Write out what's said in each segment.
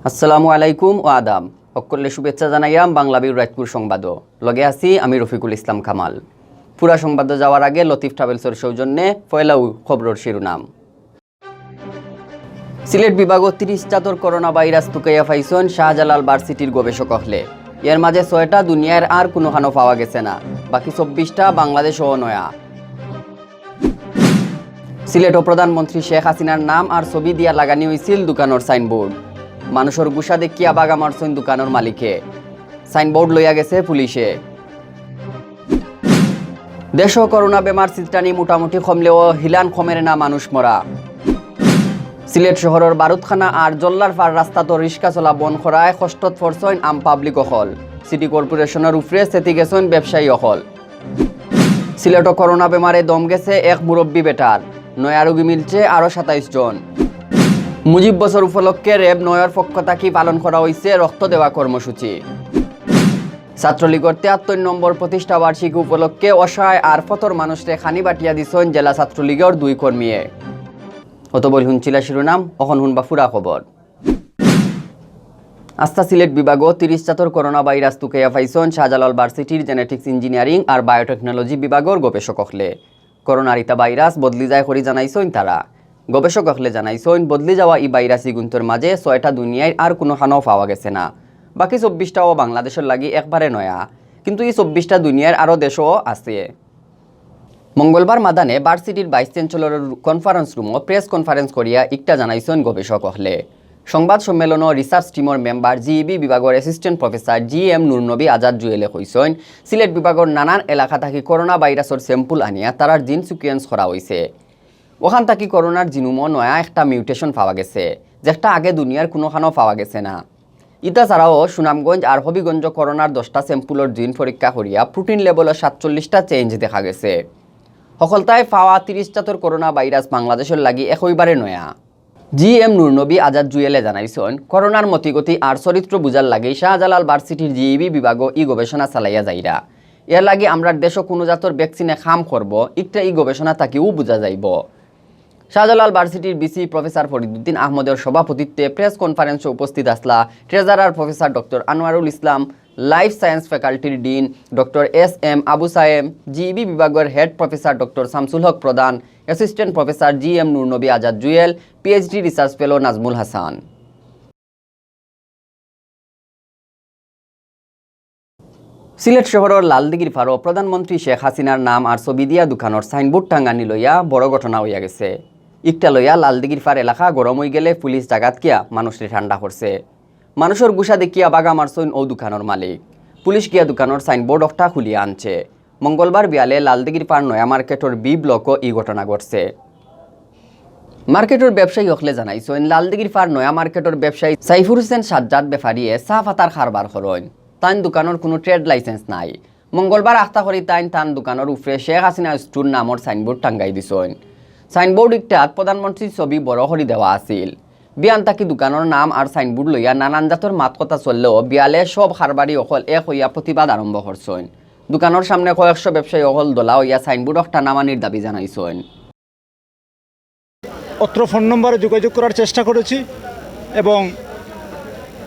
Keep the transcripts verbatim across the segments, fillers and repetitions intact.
আসসালামু আলাইকুম ও আদাব। হক্কলরে শুভেচ্ছা জানাইয়াম বাংলাবিউর রাইতকুর সংবাদো। লগে আছি আমি রফিকুল ইসলাম কামাল। পুরা সংবাদো যাওয়ার আগে লতিফ ট্রাভেলসর সৌজন্যে পয়লাউ খবরর শিরোনাম। সিলেট বিভাগো তিরিশ জাতর করোনা ভাইরাস তুকাইয়া পাইছইন শাহজালাল ভার্সিটির গবেষক অকলে। এর মাঝে ছয়টা দুনিয়ার আর কুনুখানো পাওয়া গেছে না, বাকি চব্বিশটা বাংলাদেশো নয়া। সিলেটো প্রধানমন্ত্রী শেখ হাসিনার নাম আর ছবি দিয়া লাগানি অইছিল দোকানর সাইনবোর্ড। মানুষর গুসা দেখিয়া বাগা মারছইন দোকানর মালিকে। সাইনবোর্ড লইয়া গেছে পুলিশে। দেশো করোনা বেমার ছিতরানি মোটামুটি কমলেও হিলান কমের না মানুষ মরা। সিলেট শহরর বারুদখানা আর জল্লার পার রাস্তাত রিক্সা চলা বন্ধ করায় কষ্টত পড়ছইন আম পাবলিক অকল। সিটি কর্পোরেশনর উপরে চেতি গেছইন ব্যবসায়ী অকল। সিলেটো করোনা বেমারে দম গেছে এক মুরব্বী বেটার। নয়া রোগী মিলছে আরো সাতাইশ জন। মুজিব বছর উপলক্ষে র‍্যাব নয়র পক্ষ থাকি পালন করা অইছে রক্ত দেওয়া কর্মসূচি। ছাত্রলীগর তেয়াত্তর নম্বর প্রতিষ্ঠা বার্ষিকী উপলক্ষে অসহায় আর ফতর মানুষরে খানি বাটিয়া দিছইন জেলা ছাত্রলীগর দুই কর্মীয়ে। অতবইল হুনছিলা শিরোনাম, অখন হুনবা পুরা খবর। আস্তা সিলেট বিভাগো তিরিশ জাতর করোনা ভাইরাস তুকাইয়া পাইছইন শাহজালাল ভার্সিটির জেনেটিক্স ইঞ্জিনিয়ারিং আর বায়োটেকনোলজি বিভাগর গবেষক অকলে। করোনার ইতা ভাইরাস বদলি যায় করি জানাইছইন তারা। গবেষক অকলে জানাইছইন, বদলি যাওয়া ই ভাইরাসি গুন্তর মাঝে ছয়টা দুনিয়ার আর কুনুখানো পাওয়া গেছে না। বাকি চব্বিশটাও বাংলাদেশর লাগি একবারে নয়া, কিন্তু ই চব্বিশটা দুনিয়ার আরো দেশো আছে। মঙ্গলবার মাদানে ভার্সিটির ভাইস চ্যান্সেলরর কনফারেন্স রুমো প্রেস কনফারেন্স করিয়া ইকটা জানাইছইন গবেষক অকলে। সংবাদ সম্মেলনো রিসার্চ টিমর মেম্বার জিইবি বিভাগর assistant professor G M Nurnabi Azad জুয়েলে কইছইন, সিলেট বিভাগর নানান এলাকা থাকি করোনা ভাইরাসর স্যাম্পল আনিয়া তারার জিন সিকুয়েন্স করা অইছে। অখান থাকি করোনার জিনোমো নয়া একটা মিউটেশন পাওয়া গেছে, যেটা আগে দুনিয়ার কুনুখানো পাওয়া গেছে না। ইতা ছাড়াও সুনামগঞ্জ আর হবিগঞ্জ করোনার দশটা স্যাম্পলর জিন পরীক্ষা করিয়া প্রোটিন লেভেলো সাতচল্লিশটা চেঞ্জ দেখা গেছে। হকলতায় পাওয়া তিরিশ জাতর করোনা ভাইরাস বাংলাদেশর লাগি একইবারে নয়া। জি এম নুরনবী আজাদ জুয়েলে জানাইছইন, করোনার মতিগতি আর চরিত্র বুঝার লাগি শাহজালাল ভার্সিটির জিইবি বিভাগো ই গবেষণা চালাইয়া যাইরা। এর লাগি আমরার দেশো কুনু জাতর ভ্যাকসিনে কাম করবো, ইকটা ই গবেষণা থাকিউ বুঝা যাইবো। শাহজালাল ভার্সিটির ভিসি প্রফেসর ফরিদুদ্দিন আহমদর সভাপতিত্বে প্রেস কনফারেন্সো উপস্থিত আছলা treasurer professor doctor Anwarul Islam, life science ফ্যাকাল্টির dean doctor S M Abu Sayem, GEB বিভাগর head professor doctor Shamsul Haque Pradhan, assistant professor G M Nurnabi Azad Jewel, PhD research fellow Nazmul Hasan. Sylhet শহরর লালদিঘির পারো প্রধানমন্ত্রী শেখ হাসিনার নাম আর ছবি দিয়া দোকানর সাইনবোর্ড টাঙ্গানি লইয়া বড় ঘটনা অইয়া গেছে। ইকটা লইয়া লালদিঘির পার এলাকা গরম অইগেলে পুলিশ জাগাত গিয়া মানুষরে ঠান্ডা করছে। মানুষর গুসা দেখিয়া বাগা মারছইন অউ দোকানর মালিক। পুলিশ গিয়া দোকানর সাইনবোর্ড অকটা খুলিয়া আনছে। মঙ্গলবার বিয়ালে লালদিঘির পার নয়া মার্কেটর বি ব্লকো ই ঘটনা ঘটছে। মার্কেটর ব্যবসায়ী অকলে জানাইছইন, লালদিঘির পার নয়া মার্কেটর ব্যবসায়ী সাইফুর হোসেন সাজ্জাদ বেপারিয়ে চা পাতার কারবার করইন। তান দোকানর কুনু ট্রেড লাইসেন্স নাই। মঙ্গলবার আখতা করি তাইন তান দোকানর উপরে শেখ হাসিনা স্টোর নামর সাইনবোর্ড টাঙ্গাই দিছইন। সাইনবোর্ড ইকটাত প্রধানমন্ত্রীর ছবি বড় করি দেওয়া আছিল। বিয়ান থাকি দোকানর নাম আর সাইনবোর্ড লইয়া নানান জাতর মাত কথা চললেও বিয়ালে সব কারবারি অকল এক অইয়া প্রতিবাদ আরম্ভ করছইন। দোকানর সামনে কয়েকশো ব্যবসায়ী অকল দলা অইয়া সাইনবোর্ড অকটা নামানির দাবি জানাইছইন। অত্র ফোন নম্বরে যোগাযোগ করার চেষ্টা করেছি এবং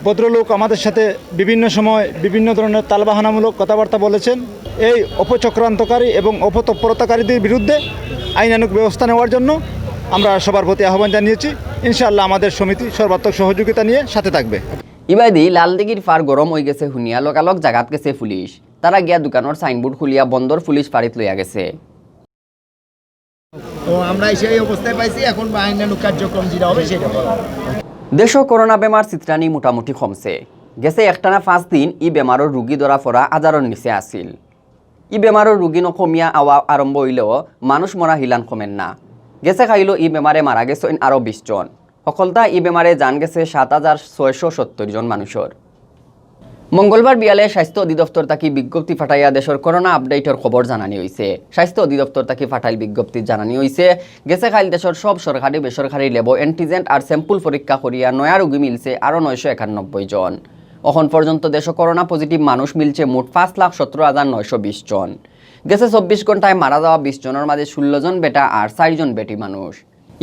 ভদ্রলোক আমাদের সাথে বিভিন্ন সময় বিভিন্ন ধরনের তালবাহানামূলক কথাবার্তা বলেছেন। এই অপচক্রান্তকারী এবং অপতৎপরতাকারীদের বিরুদ্ধে আইনানুগ ব্যবস্থা নেওয়ার জন্য আমরা সবার প্রতি আহ্বান জানিয়েছি। ইনশাআল্লাহ আমাদের সমিতি সর্বাত্মক সহযোগিতা নিয়ে সাথে থাকবে। ইবাদি লালদিঘির পার গরম অইগেছে হুনিয়া লগালগ জাগাত গেছে পুলিশ। তারা গিয়া দোকানর সাইনবোর্ড খুলিয়া বন্দর পুলিশ ফাঁড়িত লইয়া গেছে। তো আমরা সেই অবস্থায় পাইছি, এখন আইনানুগ কার্যক্রম যেটা হবে সেটা হবে। দেশো করোনা বেমার ছিতরানি মোটামুটি কমছে। গেছে একটানা পাঁচ দিন ই বেমারর রুগী ধরা পড়া হাজারর নিচে আছিল। ই বেমারর রুগী ন কমিয়া আওয়া আরম্ভ অইলেও মানুষ মরা হিলান কমের না। গেছে কাইলো ই বেমারে মারা গেছইন আরো বিশ জন। হকলতা ই বেমারে জান গেছে সাত হাজার ছয়শো সত্তর জন মানুষর। মঙ্গলবার বিয়ালে স্বাস্থ্য অধিদপ্তর থাকি বিজ্ঞপ্তি ফাটাইয়া দেশর করোনা আপডেটর খবর জানানি অইছে। স্বাস্থ্য অধিদপ্তর থাকি ফাটাইল বিজ্ঞপ্তিত জানানি অইছে, গেছে কাইল দেশর সব সরকারি বেসরকারি ল্যাবো অ্যান্টিজেন আর স্যাম্পল পরীক্ষা করিয়া নয়া রুগী মিলছে আরো নয়শো একানব্বই জন। অখন পর্যন্ত দেশো করোনা পজিটিভ মানুষ মিলছে মোট পাঁচ লাখ সতেরো হাজার নয়শো বিশ জন। গেছে চব্বিশ ঘন্টায় মারা যাওয়া বিশ জনর মাঝে ষোলো জন বেটা আর চাইর জন বেটি মানুষ।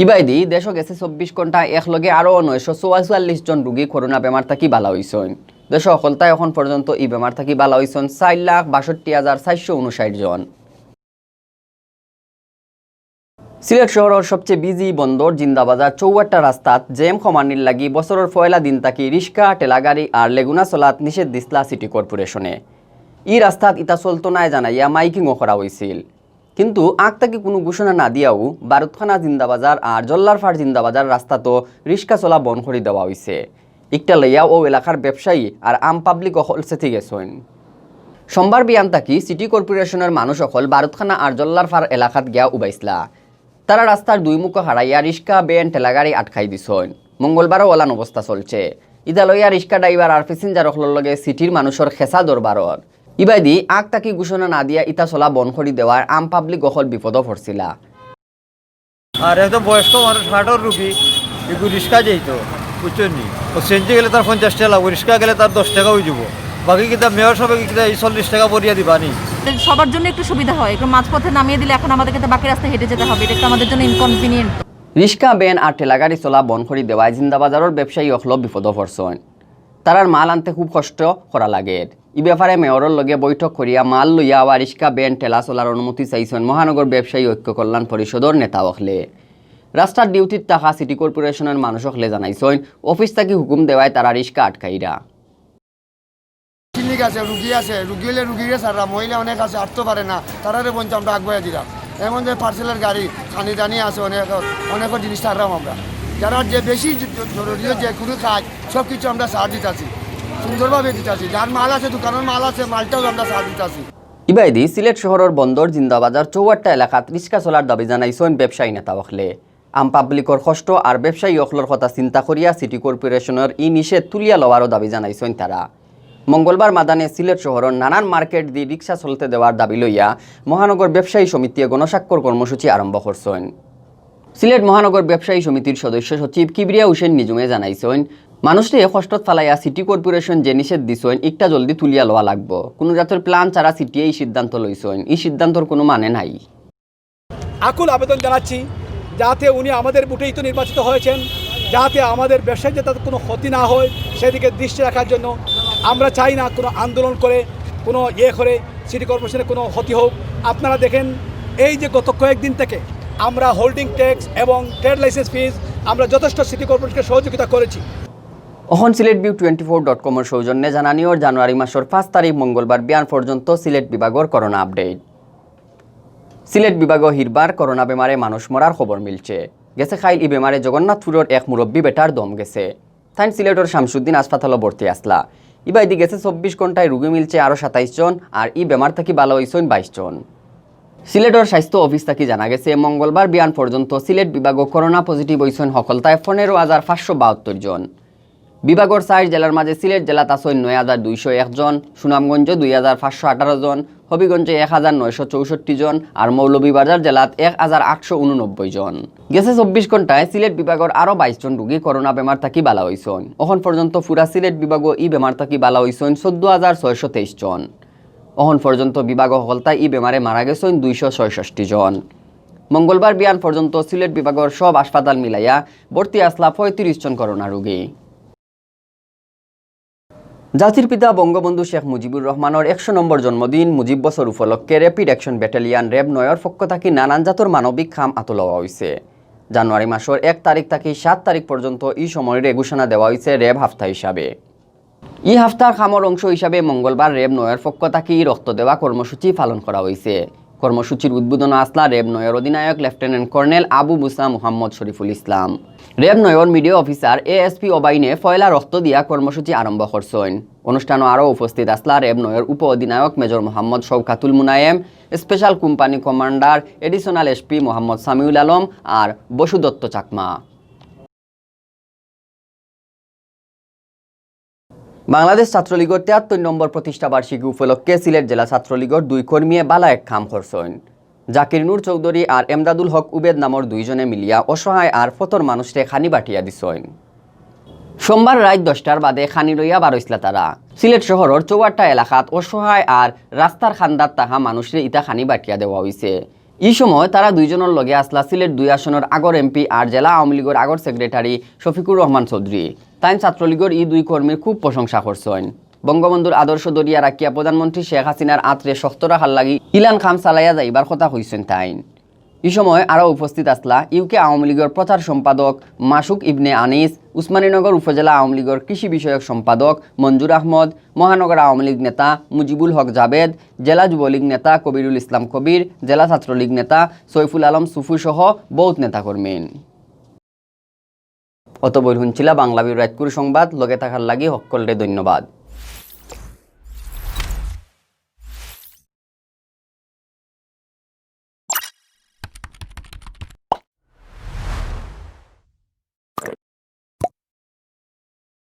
ইবায়দি দেশো গেছে চব্বিশ ঘন্টায় একলগে আরও নয়শো চুয়াল্লিশ জন রুগী করোনা বেমার থাকি বালা অইছইন। দেশো হকলতায় অখন পর্যন্ত ই বেমার থাকি বালা অইছইন চাইর লাখ বাষট্টি হাজার চাইরশো ঊনষাইট জন। সিলেট শহরর সবচেয়ে বিজি বন্দর জিন্দাবাজার চৌহাট্টা রাস্তাত জ্যাম কমানির লাগি বছরর পয়লা দিন থাকি রিক্সা, ঠেলাগাড়ি আর লেগুনা চলাত নিষেধ দিছলা সিটি কর্পোরেশনে। ই রাস্তাত ইতা চলতো নায় জানাইয়া মাইকিংও করা অইছিল। কিন্তু আগ থাকি কুনু ঘোষণা না দিয়াউ বারুদখানা, জিন্দাবাজার আর জল্লারপাড় জিন্দাবাজার রাস্তাত রিক্সা চলা বন্ধ করি দেওয়া অইছে। ইকটা লইয়া অউ এলাকার ব্যবসায়ী আর আম পাবলিক অকল চেতি গেছইন। সোমবার বিয়ান থাকি সিটি কর্পোরেশনর মানুষ অকল বারুদখানা আর জল্লারপাড় এলাকাত গিয়া উবাইছলা। তারা রাস্তার দুই মুখো হারাইয়া রিক্সা, ভ্যান, ঠেলাগাড়ি আটকাই দিছইন। মঙ্গলবারও অলান অবস্থা চলছে। ইতা লইয়া রিক্সা ড্রাইভার আর প্যাসেঞ্জার অকলর লগে সিটির মানুষর খেছা দরবারর। ইবায়দি আগ থাকি ঘোষণা না দিয়া ইতা চলা বন্ধ করি দেওয়ায় আম পাবলিক অকল বিপদো পড়ছিলা। আর একদম বয়স্ক মানুষ, হার্টর রুগী, এগু রিক্সা যাইতো, বুঝছইন নি? ও সিএনজি গেলে তার পঞ্চাশ টেকা লাগবো, রিক্সা গেলে তার দশ টেকা অইযিবো। বাকি কিতা মেয়র সাবে কিতা ই চল্লিশ টেকা ভরিয়া দিবা নি? সবার জন্য একটু সুবিধা হয়, একটু মাঝপথে নামিয়ে দিলে এখন আমাদেরকে তো বাকি রাস্তা হেঁটে যেতে হবে, এটা একটু আমাদের জন্য ইনকনভিনিয়েন্ট। রিক্সা, ভ্যান আর ঠেলাগাড়ি চলা বন্ধ করি দেওয়ায় জিন্দাবাজারর ব্যবসায়ী অকল বিপদো পড়ছইন। তারার মাল আনতে খুব কষ্ট করা লাগের। ই ব্যাপারে মেয়রর লগে বৈঠক করিয়া মাল লইয়া আওয়া রিক্সা, ভ্যান, ঠেলা চলার অনুমতি চাইছইন মহানগর ব্যবসায়ী ঐক্য কল্যাণ পরিষদর নেতা অকলে। রাস্তার ডিউটিত থাকা সিটি কর্পোরেশনর মানুষ অকলে জানাইছইন, অফিস থাকি হুকুম দেওয়ায় তারা রিক্সা আটকাইরা। ক্লিনিক আছে, রুগী আছে, রুগী অইলে রুগীরে ছাড়রা, মহিলা অনেক আছে, আটতো পারে না, তারারে বঞ্চ আমরা আগুয়াই দিরাম। এমন যে পার্সেলর গাড়ি, খানি দানি আছে, অনেক, অনেক জিনিস ছাড়রাম আমরা। যারা যে বেশি জ-, জ-, জরুরি যে কুনু কাজ, সব কিছু আমরা ছাড় দিতাছি, সুন্দরভাবে দিতাছি। যার মাল আছে, দোকানর মাল আছে, মালটাও আমরা ছাড় দিতাছি। ইবায়দি সিলেট শহরর বন্দর জিন্দাবাজার চৌহাট্টা এলাকাত রিক্সা চলার দাবি জানাইছইন ব্যবসায়ী নেতা অকলে। আম পাবলিকর কষ্ট আর ব্যবসায়ী অকলর কথা চিন্তা করিয়া সিটি কর্পোরেশনর ই নিষেধ তুলিয়া লওয়ারও দাবি জানাইছইন তারা। মঙ্গলবার মাদানে সিলেট শহরর নানান মার্কেট দি রিক্সা চলতে দেওয়ার দাবি লইয়া মহানগর ব্যবসায়ী সমিতিয়ে গণস্বাক্ষর কর্মসূচি আরম্ভ করছইন। সিলেট মহানগর ব্যবসায়ী সমিতির সদস্য সচিব কিবরিয়া হোসেন নিজুমে জানাইছইন, মানুষরে কষ্টত ফালাইয়া সিটি কর্পোরেশন যে নিষেধ দিছইন, ইকটা জলদি তুলিয়া লওয়া লাগবো। কুনু জাতর প্ল্যান ছাড়া সিটিয়ে ই সিদ্ধান্ত লইছইন, ই সিদ্ধান্তর কুনু মানে নাই। আকুল আবেদন জানাচ্ছি, যাতে উনি আমাদের ভোটেই তো নির্বাচিত হয়েছেন, যাতে আমাদের ব্যবসায়ীদের তাতে কোনো ক্ষতি না হয়, সেদিকে দৃষ্টি রাখার জন্য। আমরা চাই না কোনো আন্দোলন করে, কোনো ইয়ে করে সিটি কর্পোরেশনের কোনো ক্ষতি হোক। আপনারা দেখেন, এই যে গত কয়েকদিন থেকে আমরা হোল্ডিং ট্যাক্স এবং ট্রেড লাইসেন্স ফিজ আমরা যথেষ্ট সিটি কর্পোরেশনকে সহযোগিতা করেছি। অখন Sylhet view twenty four dot কমর সৌজন্যে জানানিওর জানুয়ারি মাসর পাঁচ তারিখ মঙ্গলবার বিয়ান পর্যন্ত সিলেট বিভাগর করোনা আপডেট। সিলেট বিভাগো হিরবার করোনা বেমারে মানুষ মরার খবর মিলছে। গেছে কাইল ই বেমারে জগন্নাথপুরর এক মুরব্বী বেটার দম গেছে। তাইন সিলেটর শামসুদ্দিন হাসপাতালো ভর্তি আছলা। ইবায়দি গেছে চব্বিশ ঘন্টায় রুগী মিলছে আরো সাতাইশ জন, আর ই বেমার থাকি বালা অইছইন বাইশ জন। সিলেটর স্বাস্থ্য অফিস থাকি জানা গেছে, মঙ্গলবার বিয়ান পর্যন্ত সিলেট বিভাগো করোনা পজিটিভ অইছইন হকলতায় পনেরো হাজার পাঁচশো বাহাত্তর জন। বিভাগর চাইর জেলার মাঝে সিলেট জেলাত আছইন নয় হাজার দুইশো এক জন, সুনামগঞ্জো দুই হাজার পাঁচশো আঠারো জন, হবিগঞ্জে এক হাজার নয়শো চৌষট্টি জন, আর মৌলভীবাজার জেলাত এক হাজার আটশো ঊননব্বই জন। গেছে চব্বিশ ঘন্টায় সিলেট বিভাগর আরো বাইশ জন রুগী করোনা বেমার থাকি বালা অইছইন। অখন পর্যন্ত পুরা সিলেট বিভাগো ই বেমার থাকি বালা অইছইন চৌদ্দ হাজার ছয়শো তেইশ জন। অখন পর্যন্ত বিভাগো হকলতায় ই বেমারে মারা গেছইন দুইশো ছয়ষট্টি জন। মঙ্গলবার বিয়ান পর্যন্ত সিলেট বিভাগর সব হাসপাতাল মিলাইয়া ভর্তি আছলা পঁয়ত্রিশ জন করোনা রুগী। জাতির পিতা বঙ্গবন্ধু শেখ মুজিবুর রহমানর একশো নম্বর জন্মদিন মুজিব বছর উপলক্ষে র‍্যাপিড অ্যাকশন ব্যাটালিয়ন, র‍্যাব নয়র পক্ষ থাকি নানান জাতর মানবিক কাম আতো লওয়া অইছে। জানুয়ারি মাসর এক তারিখ থাকি সাত তারিখ পর্যন্ত ই সময়রে ঘোষণা দেওয়া অইছে র‍্যাব হাপ্তা হিসাবে। ই হাপ্তার কামর অংশ হিসাবে মঙ্গলবার র‍্যাব নয়র পক্ষ থাকি রক্ত দেওয়া কর্মসূচি পালন করা অইছে। কর্মসূচির উদ্বোধন আছলা র‍্যাব নয়র অধিনায়ক লেফটেন্যান্ট কর্নেল আবু মুসা মোহাম্মদ শরীফুল ইসলাম। র‍্যাব নয়র মিডিয়া অফিসার এএসপি ওবাইনে পয়লা রক্ত দিয়া কর্মসূচি আরম্ভ করছইন। অনুষ্ঠানো আরো উপস্থিত আছলা র‍্যাব নয়র উপ অধিনায়ক major Mohammad Shawkatul Munayem, special company commander additional SP Mohammad Samiul Alam আর বসুদত্ত চাকমা। বাংলাদেশ ছাত্রলীগর তেয়াত্তর নম্বর প্রতিষ্ঠা বার্ষিকী উপলক্ষে সিলেট জেলা ছাত্রলীগর দুই কর্মীয়ে বালা এক কাম করছইন। জাকির নূর চৌধুরী আর এমদাদুল হক উবেদ নামর দুইজনে মিলিয়া অসহায় আর ফতর মানুষরে খানি বাটিয়া দিছইন। সোমবার রাইত দশটার বাদে খানি লইয়া বারইছলা তারা। সিলেট শহরর চৌহাট্টা এলাকাত অসহায় আর রাস্তার কান্দাত থাকা মানুষরে ইতা খানি বাটিয়া দেওয়া অইছে। ই সময় তারা দুইজনর লগে আছলা সিলেট দুই আসনর আগর এমপি আর জেলা আওয়ামী লীগর আগর সেক্রেটারি শফিকুর রহমান চৌধুরী। তাইন ছাত্রলীগর ই দুই কর্মীর খুব প্রশংসা করছইন। বঙ্গবন্ধুর আদর্শ ধরিয়া রাখিয়া প্রধানমন্ত্রী শেখ হাসিনার আতরে শক্ত রাখার লাগি ইলান কাম চালাইয়া যাইবার কথা কইছইন তাইন। ই সময় আরও উপস্থিত আছলা ইউকে আওয়ামী লীগর প্রচার সম্পাদক মাসুক ইবনে আনিস, উসমানীনগর উপজেলা আওয়ামী লীগর কৃষি বিষয়ক সম্পাদক মঞ্জুর আহমদ, মহানগর আওয়ামী লীগ নেতা মুজিবুল হক জাবেদ, জেলা যুবলীগ নেতা কবিরুল ইসলাম কবির, জেলা ছাত্রলীগ নেতা সৈফুল আলম সুফু সহ বউত নেতাকর্মী। অতবৈর হুনছিলা বাংলা বিউরো রাইতকুর সংবাদ। লগে থাকার লাগি হক্কলরে ধন্যবাদ।